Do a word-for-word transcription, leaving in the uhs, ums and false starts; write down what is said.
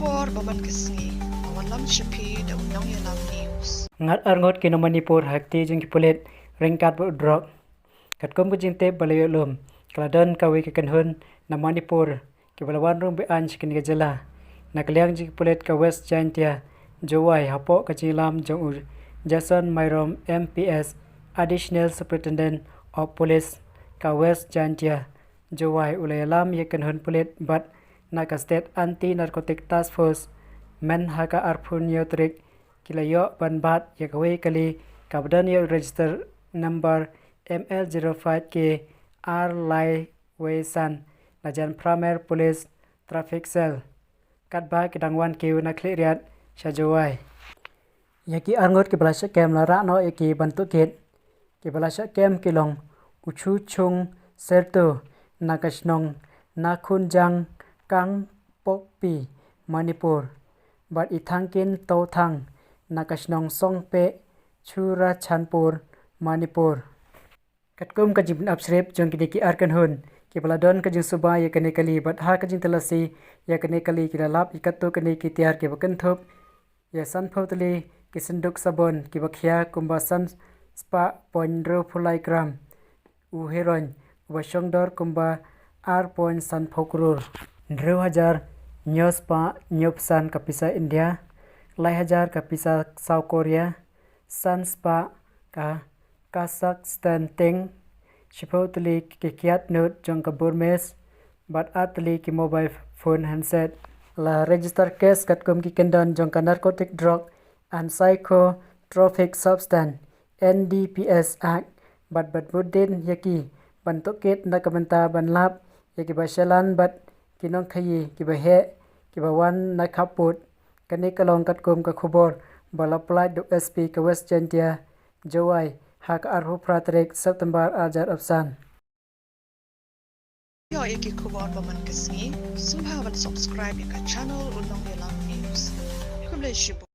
Por ba man ka sngi, ka wan lam sha phi da u Nongïalam News. Ngat arngut ki nong Manipur ha kti jong ki pulit ryngkat bad u drok. Katkum ka jingtip ba la ïoh lum, ka la don kawei ka kynhun na Manipur kiba la wan rung be-aiñ sha kane ka jylla. Na ka liang jong ki pulit ka West Jaintia, Jowai, hapoh ka jingïalam jong u Jason Myrom, M P S, Additional Superintendent of Police ka West Jaintia, Jowai, u la ïalam ïa ka kynhun pulit bad na ka State Anti Narcotic Task Force, mynta ha ka arphew hynñiew tarik, ki la ïoh ban bat ïa kawei ka kali kaba don ïa u register number M L zero five K R lai wei san, na jan Pramer Police Traffic Cell. Katba ki dang wan kiew na Khliehriat sha Jowai. Ïa ki arngut kiba la shah kem la rah noh ïa ki ban tohkit. Kiba la shah kem ki long u Chu Chung Serto na ka shnong Nakhunjang, Kangpokpi, Manipur, bad i Thangkin Tothang na ka shnong Songpeh, Churachandpur, Manipur. Katkum ka jingpynïap shrip jong kine ki ar kynhun, kiba la don ka jingsuba ïa kane ka kali bad ha ka jingtalasi ïa kane ka kali ki la lap ïa katto katne ki tiar kiba kynthup ïa sanphew tylli ki synduk sabon kiba khia kumba san spah point hynriewphew lai gram, u heroin uba shong dor kumba ar point sanphew klur, hynriew hajar hynñiew spah hynñiewphew san ka pisa India, lai hajar ka pisa South Korea, san spah ka Kazakhstan teng, shiphew tylli ki kyat note jong ka Burmese bad ar tylli ki mobile phone handset. La register case katkum ki kyndon jong ka Narcotic Drug and Psychotropic Substance, N D P S Act, bad ban bud dien ïa ki ban tohkit na ka bynta ban lap ïa kiba shalan bad ki nongkhaïi kiba heh kiba wan na khappud. Kane ka long katkum ka khubor ba la pynlait da u S P ka West Jaintia, Jowai, ha ka arphew phra tarik September ar hajar arphew san. Ïoh ïa ki khubor ba man ka sngi, sngewbha ban subscribe ïa ka channel U Nongïalam News. Khublei shibun.